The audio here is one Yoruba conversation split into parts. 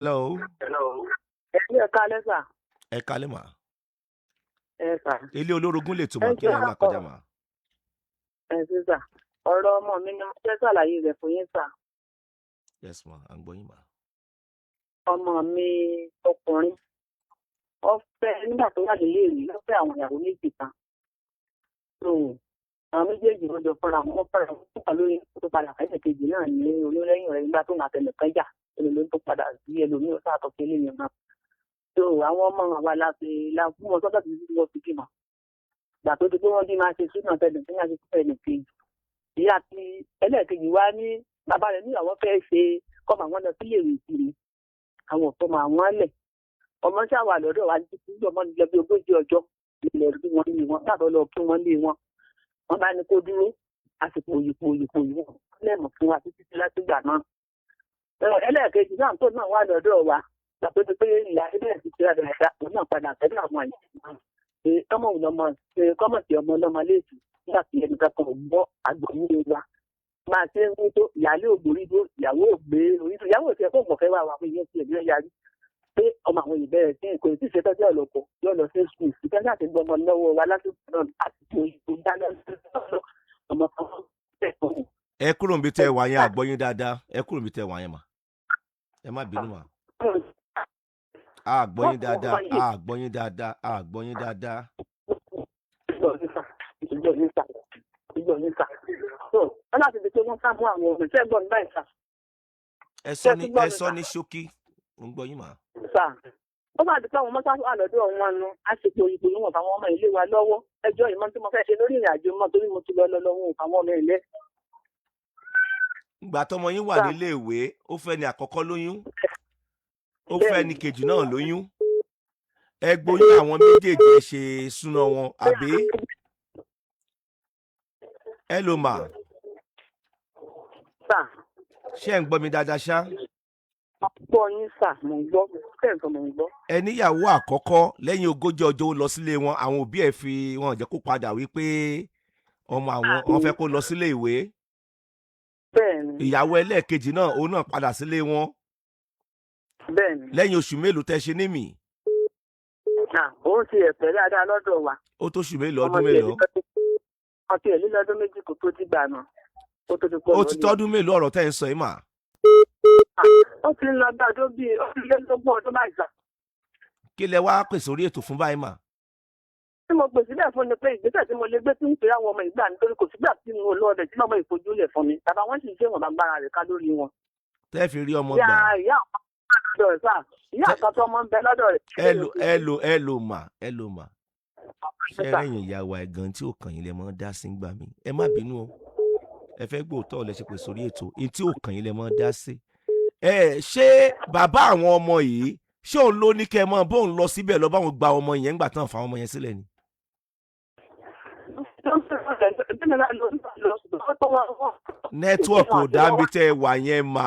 Hello. Ẹ̀yin, ẹ káalẹ́ sà. Ẹ káalẹ́ mà. Ẹ sà. Ilé olórogún lè túmọ̀ kí lẹ́yìn là kọjá mà. Ẹ sí sà, ọ̀rọ̀ ọmọ mi ni mo fẹ́ ṣàlàyé rẹ̀ fún yín sà. Yes ma, à ń gbọ́ yín mà. Ọmọ mi ọkùnrin, ó fẹ́ nígbà tó wà nílé ìwé, ó fẹ́ àwọn ìyàwó méjì kan. So àwọn méjèèjì, wọ́n jọ fúnra wọn, fúnra wọn tó kà lórí, tó padà fẹ́ kejì náà ní olólẹ́yìn rẹ̀. Nígbà tó ń àtẹnìkan jà, ẹlòmíín tó padà sí ẹlòmíín sáàtọ̀ kí eléyìí náà. So àwọn ọmọ wa la fi la fún wọn sọ́dọ̀ títí tí wọ́n fi bímọ. Gbà tó di pé wọ́n bí, máa ṣe súnà tẹnu tí wọ́n ṣe fún ẹnì kejì, ìyá àti ẹlẹ́ẹ̀kejì wá ní bàbá rẹ̀ ní àwọn fẹ́ ṣe kọ́mọ àwọn lọ sílé ìwé kiri, àwọn ọ̀tọ́ mọ àwọn lẹ̀. Ọmọ ṣáà wà lọ́dọ̀ wa títí tí ọmọ lọ bí 40 ọjọ́ ilẹ̀ kí wọ́n lé wọn. Gbàtọ́ lọ kí wọ́n lé wọn, wọ́n bá ní kó dúró àsìkò òyìnbó òyìnbó òyìnbó lẹ́mọ̀ fún wa títí tí látìgbà náà. Ẹlẹ́ẹ̀kejì náà tó náà wà lọ́dọ̀ wa, gbàtọ́ ti pé ìyá ẹlẹ́ẹ̀kejì ti rà dáadáa, òun náà padà pẹ̀lú àwọn àyè pé kọ́mọ̀ òun lọ́mọ ṣe kọ́mọ̀ sí ọmọ ọlọ́mọ léètì. Nígbà tí ẹnìkan kan ò gbọ́ àgbọ̀yé wa máa ṣe ń tó, ìyáálé ògbórí dúró, ìyàwó ògbé orí dúró, ìyàwó òsì ẹ̀kọ́ ògbọ̀fẹ́ wà wà fún ìyẹn ti ẹ̀mí ẹ̀yà rí pé ọmọ àwọn ìbẹ̀rẹ̀ sí nǹkan tí ìṣẹ́tọ́ tí ọ̀lọ́kọ̀ yóò lọ sí skul ìfẹ́ láti gbọ́ ọmọ lọ́wọ́ wa lásìkò náà àti ìbò dáná ọmọ kan bẹ̀ fún un. Ẹ kúrò níbi tẹ́ ẹ wà yẹn, àgbọ́ yín dáadáa. Ẹ kúrò níbi tẹ́ ẹ wà yẹn mà, ẹ má bínú mà. Àgbọ́ yín dáadáa, àgbọ́ yín dáadáa, àgbọ́ yín dáadáa. Ìjọ ní sà, ìjọ ní sà. So wọ́n láti di pé wọ́n sá mú àwọn ọmọ ìṣẹ́ gbọ́n báyìí sà. Ẹ sọ ní, ẹ sọ ní ṣókí, mo ń gbọ́ yín mà. Sà, ó bá di pé àwọn mọ́sáfù àlọ́dọ̀ wọn nu àsìkò ìbò níwọ̀n fáwọn ọmọ ilé wa lọ́wọ́. Ẹjọ́ ìmọ̀ tí mo fẹ́ ṣe lórí ìrìn àjò mọ́, torí mo ti lọ lọ lọ́wọ́ àwọn ọmọ ilé. Ìgbà tọmọ yín wà nílé ìwé, ó fẹ́ ní àkọ́kọ́ lóyún, ó fẹ́ ní kejì náà lóyún. Ẹ gbóyún àwọn méjèèjì, ẹ ṣe súná wọn, àbí? Ẹ ló mà. Sà. Ṣé ẹ ń gbọ́ mi dáadáa ṣá? Gbọ́ yín sà, mò ń gbọ́ tẹ̀sán, mò ń gbọ́. Ẹ níyàwó àkọ́kọ́, lẹ́yìn 40 ọjọ́ ó lọ sílé wọn, àwọn òbí ẹ̀ fi wọn jẹ́ kó padà, wípé ọmọ àwọn wọn fẹ́ kó lọ sílé ìwé. Bẹ́ẹ̀ni. Ìyàwó ẹlẹ́ẹ̀kejì náà, òun náà padà sílé wọn. Bẹ́ẹ̀ni. Lẹ́yìn oṣù mélòó tẹ́ ṣe nímì? Òun ti ẹ̀pẹ́ dáadáa lọ́dọ̀ wa. Ó tó oṣù mélòó, ọdún mélòó? Ọmọ tiẹ̀ ní lọ́dún 2 kò tó dìgbà náà, ó tó ti pọ̀. Ó ti tọ́dún mélòó ọ̀rọ̀ tẹ́ ń sọ yìí mà? Ó ti ń lọ bí ọdún bíi, ó ti lé lógún ọdún báyìí sà. Kí lẹ wá pèsè orí ètò fún báyìí mà? Tí mo pèsè sílẹ̀ fún ni pé ìgbésẹ̀ tí mo lè gbé tí ń pè àwọn ọmọ ìgbà, nítorí kò sígbà tí mo lọ ọdẹ tí ọmọ ìfojúlẹ̀ fún mi, bàbá wọn sì ń ṣe ìwọ̀n agbára rẹ̀ ká lórí wọn. Tẹ́ fi rí ọmọ ìyá gbà. Ìyá lọ́dọ̀ rẹ̀ sà, ìyá kan tó ọmọ ń bẹ lọ́dọ̀ rẹ̀. Ẹ lò, ẹ lò, ẹ lò mà, ẹ lò mà. Ṣé ẹ̀yin ìyá wa ẹ̀gàn tí ò kàn yín lẹ mọ́ dá sí gbà mí? Ẹ má bínú o, ẹ fẹ́ gbóòótọ́ lẹ ṣe pè sórí ètò èyí tí ò kàn yín lẹ mọ́ dá sí. Ẹ ṣé bàbá àwọn ọmọ yìí, ṣé òun ló ní kẹ́ ẹ mọ́ bóun lọ síbẹ̀ lọ báwọn gba ọmọ yẹn ńgbà tán fáwọn ọmọ yẹn sílẹ̀ ni? Network ò dá mi tẹ́ ẹ wà yẹn mà.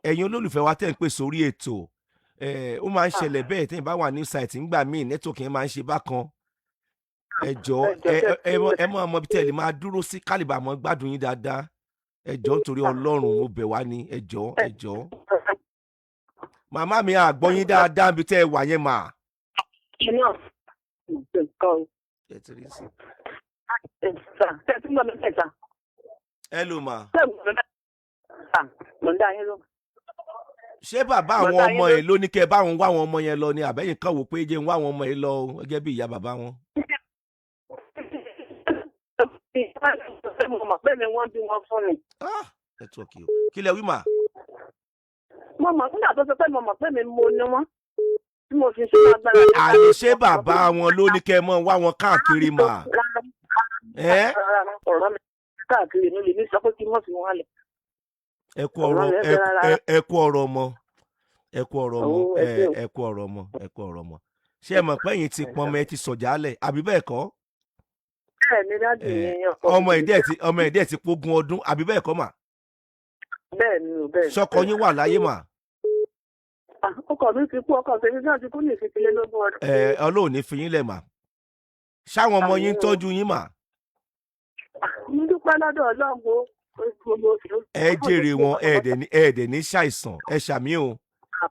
Ẹ̀yin olólùfẹ́ wa tẹ́ ń pè sórí ètò, ó máa ń ṣẹlẹ̀ bẹ́ẹ̀ tẹ́yìn bá wà ní site ńgbà míì, network yẹn máa ń ṣe bákan. Ẹ jọ̀ọ́, ẹ mọ ọmọ bíi tẹ́ ẹ lè máa dúró sí kálíbà mọ́ gbádùn yín dáadáa. Ẹ jọ̀ọ́, nítorí Ọlọ́run, mo bẹ̀ wá ní, ẹ jọ̀ọ́, ẹ jọ̀ọ́. Màmá mi, àgbọ́ yín dáadáa níbi tẹ́ ẹ wà yẹn mà. Ẹ ti rí sí. Ẹ lò mà. Ṣé bàbá àwọn ọmọ yìí ló ní kẹ́ ẹ bá wọn wá àwọn ọmọ yẹn lọ ni, àbẹ́yìn kan wò pé jẹ́ ń wá àwọn ọmọ yìí lọ o, gẹ́gẹ́ bí ìyá bàbá wọn? Mo mọ̀ pé mi wọ́n bí wọn fún mi. Ah, nẹ́tíwọ̀kì o. Kí lẹ wí mà? Mo mọ̀ nígbà tó sọ pé mo mọ̀ pé mi mo ní wọ́n tí mo fi ṣe agbára. Àní ṣé bàbá wọn ló ní kẹ́ ẹ mọ́ wá wọn káàkiri mà? Ẹ́ ọ̀rọ̀ mi káàkiri mi lè ní sọ pé kí wọ́n fi wọ́n lẹ̀. Ẹ kú ọ̀rọ̀, ẹ kú ọ̀rọ̀ ọmọ, ẹ kú ọ̀rọ̀ ọmọ, ẹ kú ọ̀rọ̀ ọmọ, ẹ kú ọ̀rọ̀ ọmọ. Ṣé ẹ mọ̀ pé ẹ̀yin ti pọnmọ, ẹ ti sọ̀jálẹ̀, àbí bẹ́ẹ̀ kọ́? Bẹ́ẹ̀ ni dájú mi, ọkọ ọmọ mi. Ẹ̀dẹ̀ ti ọmọ ẹ̀dẹ̀ ti pógún ọdún, àbí bẹ́ẹ̀ kọ́ mà? Bẹ́ẹ̀ ni o, bẹ́ẹ̀ ni. Ṣọkọ yín wà láyé mà? Ah, ọkọ mi ti kú, ọkọ tèmi náà ti kú ní ìfipilélógún ọdún. Ẹ Ọlọ́run ní fi yín lẹ̀ mà. Ṣáwọn ọmọ yín ń tọ́jú yín mà? Mo dúpẹ́ lọ́dọ̀ Ọlọ́run o. Ẹ jèrè wọn, ẹ dẹ̀ ní ṣàìsàn. Ẹ ṣàmì o,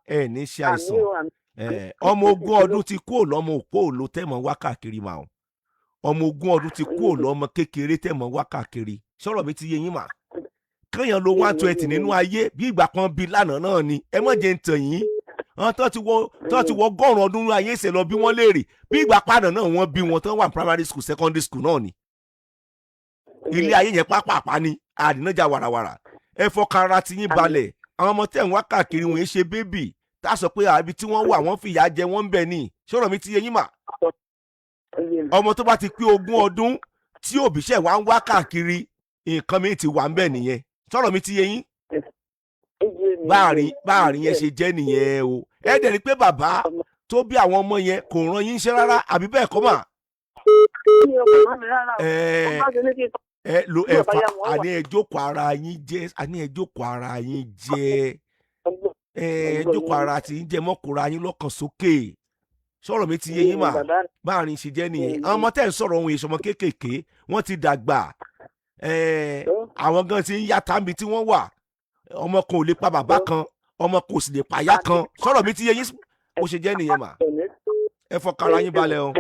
ẹ ní ṣàìsàn. Ẹ, ọmọ 20 ọdún ti kú lọ́mọ òpó òlò tẹ̀mọ̀ wá káàkiri mà o. Ọmọ 20 ọdún ti kú lọ́mọ kékeré tẹ̀mọ̀ wá káàkiri. Sọ̀rọ̀ mi ti yé yín mà? Kéèyàn lo 120 nínú ayé, bí ìgbà kan bí lánàá náà ni. Ẹ má jẹ́ ń tàn yín. Àwọn tó ti wọ 100 ọdún nínú ayé ṣe lọ bí wọ́n léèrè, bí ìgbà padà náà wọ́n bí wọn tán wà ní primary school, secondary school náà ni. Ilé ayé yẹn pápápá ni àdínájà wàràwàrà. Ẹ fọkàn ara ti yín balẹ̀. Àwọn ọmọ tẹ̀ ń wá káàkiri wọ́n ṣe baby tá a sọ pé àbí tí wọ́n wà, wọ́n fìyà jẹ wọ́n ń bẹ̀ ni. Sọ̀rọ̀ mi ti yé yín mà? Ọmọ tó bá ti pé 20 ọdún tí òbí ṣẹ̀ wá ń wá káàkiri, nǹkan mi ti wà ń bẹ̀ nìyẹn. Sọ̀rọ̀ mi ti yé yín? Báàrin yẹn ṣe jẹ́ nìyẹn o. Ẹ dẹ̀ rí pé bàbá tó bí àwọn ọmọ yẹn kò ràn yín iṣẹ́ rárá, àbí bẹ́ẹ̀ kọ́ mà? Ẹ ẹ lo ẹ fa, àní ẹ jókòó ara yín jẹ́, àní ẹ jókòó ara yín jẹ́, ẹ jókòó ara tí ń jẹ mọ́kùnrin yín lọ́kàn sókè. Sọ̀rọ̀ mi ti yé yín mà? Báàrin ṣe jẹ́ nìyẹn. Àwọn ọmọ tẹ́ ń sọ̀rọ̀ ohun ìṣọmọ kéékèèké, wọ́n ti dàgbà. Àwọn gan ti ń yàtá níbi tí wọ́n wà. Ọmọ kan ò lè pa bàbá kan, ọmọ kan ò sì lè pàyà kan. Sọ̀rọ̀ mi ti yé yín? Bó ṣe jẹ́ nìyẹn mà. Ẹ fọkàn ara yín balẹ̀ o.